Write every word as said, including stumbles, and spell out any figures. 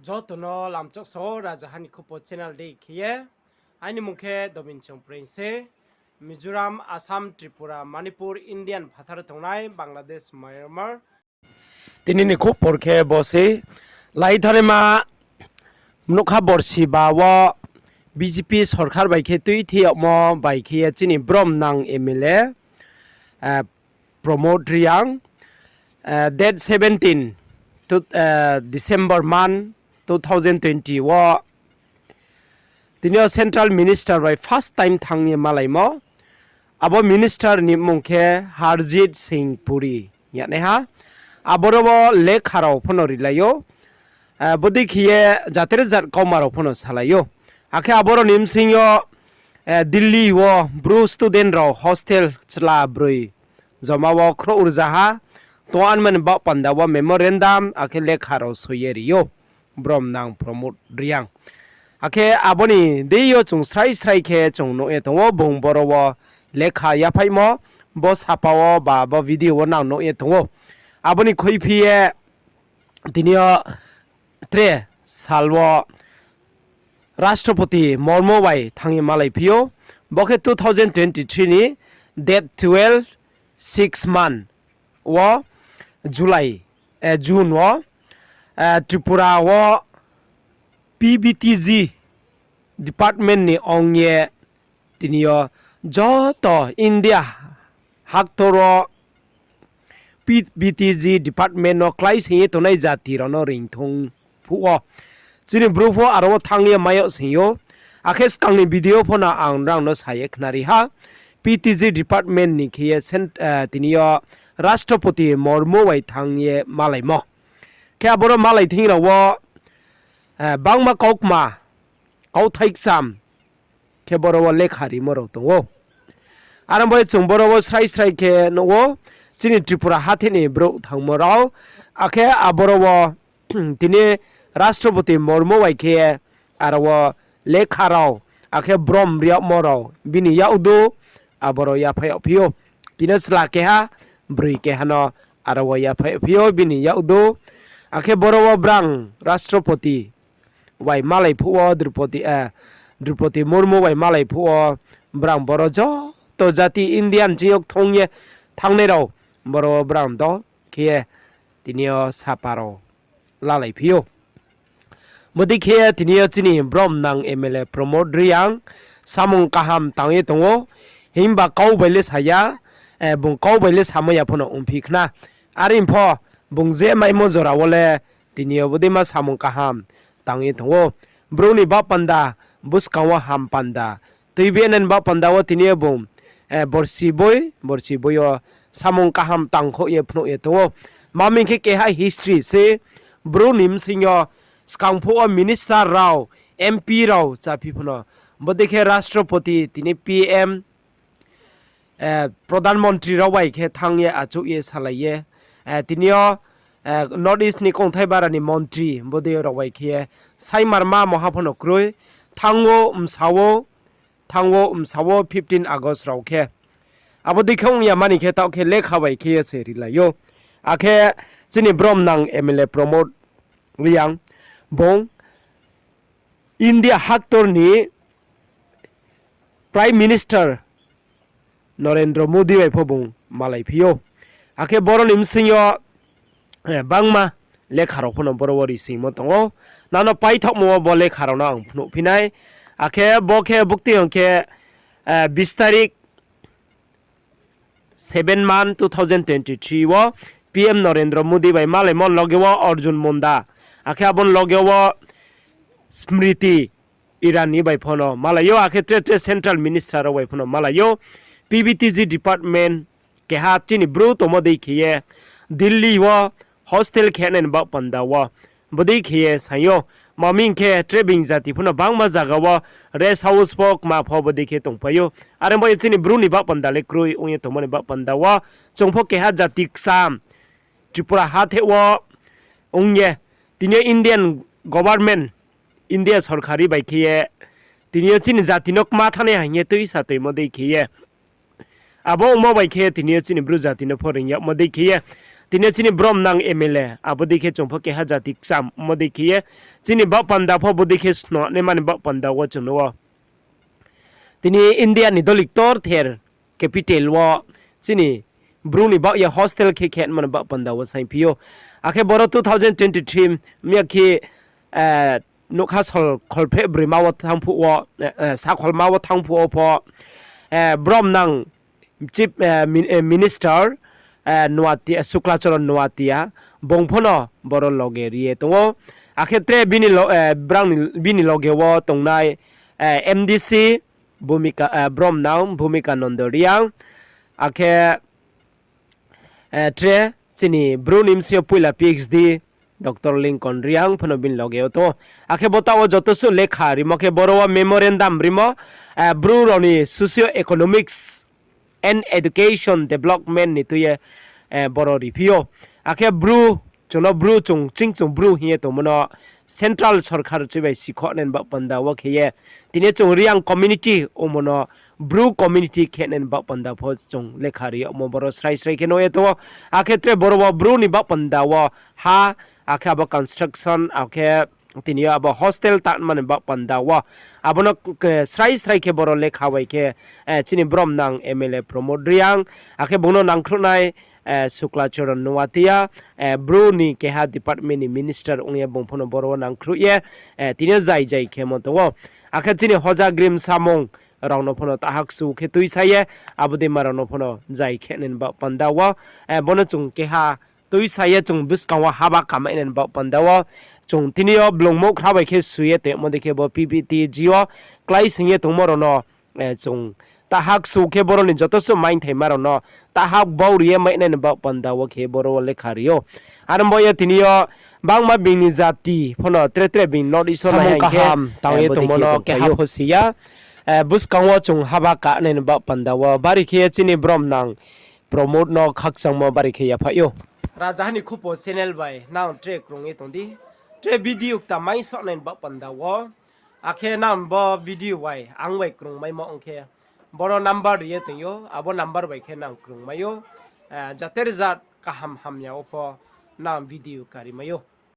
Joto no lamchak sao Rajaha ni Khupo channel dei khe ye. Aini mung khe Dobin Chongpreng se. Mizoram, Assam, Tripura, Manipur, Indian phathar tongnai Bangladesh, Myanmar. Tini ni khupor khe bo se, lai thanaima mnokha borsi ba wo B J P sorkar bai khe tuithi yagmo bai khe ye chini brom nang M L A, eh, Pramod Reang, eh, date seventeen, tu-, eh, December month two thousand twenty wo tini yo central minister bai first time thanng ye malaimo. Abo minister ni mmung khe Harjit Singh Puri hing yagnaiha. Aboro wo lekha rao pho no rilai ou. Eh, bodei khe ye jati jat kauma rao pho no salai ou. Akhe aboro ni bsing yo, eh, Delhi wo Bru student rao hostel chla broi joma wo khrouh rzaha tong anmani baoh panda wo memorandum akhe lekha rao soi ye ri ou. Brom nang Pramod Reang. Akhe abo ni deing yo chung srai srai khe chung nuh ye tong ou, bung boro wo lekha yaphaihmo, bo sapa wo ba bo video wo nang nuh ye tong ou. Abo ni khuiphi ye tini yo tre sal wo Rashtrapati Murmu bai thanng ye malaiphi ou. Bo khe two thousand twenty three ni date twelve, six month wo July, eh, June wo, eh, Tripura wo P B T G department ni ong ye tini yo joto India haktor wo P B T G department no kláisoing ye tongnai jati rao no reing thung phuh wo, chini Bru pho aro wo thanng ye mai yag sing ou. Akhe skang ni video pho no ang nrao no sa ye khnari ha. P T G department ni khe ye cent-, eh, tini yo Rashtrapati Murmu bai thanng ye malaimo. Khe aboro malai thing rao wo, eh, bangma kaukma, kauthai kcham khe boro wo lekha rimo rao tong ou. Aro bai chung boro wo srai srai khe nuh ou, chini Tripura hathe ni brouh thanngmo rao, akhe aboro wo tini Rashtrapati Murmu bai khe aro wo lekha rao, akhe brom riyagmo rao bini yakdu aboro yaphai yagphi ou. Tini chla keha, broi keha no aro wo yaphai yagphi ou bini yakdu. Akhe boro wo brang Rashtrapati bai malai phuh wo Droupadi, eh, Droupadi Murmu bai malai phuh wo brang boro joto jati Indian ching yo kthung ye thanngnai rao boro wo brang dol khe ye tini yo sapa rao lalaiphi ou. Bodei khe tini yo chini brom nang M L A Pramod Reang samung kaham tang ye tong ou, himba kau bai le sa ya, eh, bung kau bai le samai ya pho no ongphi khna. Are pho bung je maimo jora wo le tini yo bodeima samung kaham tang ye tong ou. Brouh ni baoh panda, buskang wo ham panda, tuibi nani baoh panda wo tini yo bung, eh, borsi boi, borsi boi yo samung kaham tangkhouh ye phnuh ye tong ou. Ma mi khe keha history se, Bru ni bsing yo skang phuh wo minister rao, M P rao chaphi pho no. Bodei khe Rashtrapati, tini P M, eh, Pradhan Mantri rao bai khe thanng ye achouh ye salai ye, eh, tini yo, eh, North East ni kongthai bara ni montri bodei rao bai khe ye saimarma moha pho no kroi, thanng ou, msa ou, thanng ou, msa ou fifteen August rao khe. Abo dei khe ong ya mani khe taoh khe lekha bai khe ye se rilai ou. Akhe chini brom nang M L A Pramod Reang, bung India haktor ni Prime Minister Narendra Modi bai pho bung malaiphi ou. Akhe boro ni bsing yo, eh, bangma lekha rao pho no boro wo risingmo tong ou. Nano paithaohmo wo bo lekha rao no ang phnuhphi nai. Akhe bo khe buktui hing khe, eh, bis tarik seven month two thousand twenty three wo P M Narendra Modi bai malaimo loge wo Arjun Munda, akhe abo ni loge wo Smriti Irani bai pho no malai ou, akhe tre tre central minister rao bai pho no malai ou. P B T G department keha chini Bru tongmo dei khe ye Delhi wo hostel khe nai ni baoh panda wo bodei khe ye saing ou. Ma mi khe tre being jati pho no bangma zaga wo rest house pho kma pho bodei khe tongpai ou. Are bai chini Bru ni baoh panda le kroi ong ye tongmo ni baoh panda wo chung pho keha jati kcham Tripura hathe wo ong ye, tini yo Indian government, India sorkari bai khe ye, tini yo chini jati no kma thanng nai ha hing ye tuisa toimo dei khe ye. Abo ongmo bai khe tini yo chini Bru jati no pho reing yagmo dei khe ye. Tini chini brom nang M L A, abo dei khe chung pho keha jati kcham, omo dei khe ye chini baoh panda pho bo dei khe snonaimani baoh panda wo chung nuh ou. Tini India ni doli ktorther capital wo chini Bru ni baoh ye hostel khe khe mani baoh panda wo saingphi ou. Akhe boro two thousand twenty three miya khe, nougkha sal kholpheh broima wo thanng phuh wo, sakholma wo thanng phuh wo pho, brom nang Chief Minister, Suklacharan Noatia, bung pho no boro loge ri ye tong ou. Akhe tre bini loge wo tongnai, M D C, brom nang Bhumika Nando Reang, akhe tre chini Bru ni bsing yo poila P H D, Doctor Lincoln Reang pho no bini loge wo tong ou. Akhe bo taoh wo joto suh lekha rimo khe boro wo memorandum rimo, Bru rao ni socio-economics and education development ni tui ye boro riphi ou. Akhe Bru, chung no Bru chung, ching chung Bru hing ye tongmo no central sorkar chi bai sikhouh nai ni baoh panda wo khe ye, tini chung Reang community ongmo no Bru community khe nai ni baoh panda pho chung lekha ri yagmo boro srai srai khe nuh ye tong ou. Akhe tre boro wo Bru ni baoh panda wo ha, akhe abo construction, akhe tini yo abo hostel tangmani baoh panda wo. Abo no srai srai khe boro lekha bai khe, chini brom nang M L A Pramod Reang, akhe bung no nangkhruh nai, Suklacharan Noatia, Bru ni keha department ni minister ong ye bung pho no boro wo nangkhruh ye, tini yo jai jai khemo tong ou. Akhe chini Hoja Grim Samung rao no pho no taha kchu khe tuisa ye, abo dei ma rao no pho no jai khe nai ni baoh panda wo. Bo no chung keha tuisa ye chung buskang wo haba kamai nai ni baoh panda wo. Chung tini yo blung mouhkhra bai khe su ye tongmo dei khe bo P P T G wo klái sing ye tongmo rao no, chung taha kchu khe boro ni joto suh maingthaima rao no taha bau ri ye mai nai ni baoh panda wo khe boro wo lekha ri ou. Aro bo ye tini yo bangma bini jati pho no tre tre bini North East wo nai hing khe, kaham tang ye tongmo no keha pho si ya. Buskang wo chung haba ka nai ni baoh panda wo bari khe chini brom nang Pramod no khakchangmo bari khe yaphaih ou. Rajaha ni Khupo channel bai nang tre krung ye tong di. Tre video kta maisoh nai ni baoh panda wo. Akhe nang bo video bai ang bai krungmaimo ong khe, boro number ri ye tong ou, abo number bai khe nang krungmai ou. Jater jat kaham hamya wo pho nang video kari mai ou.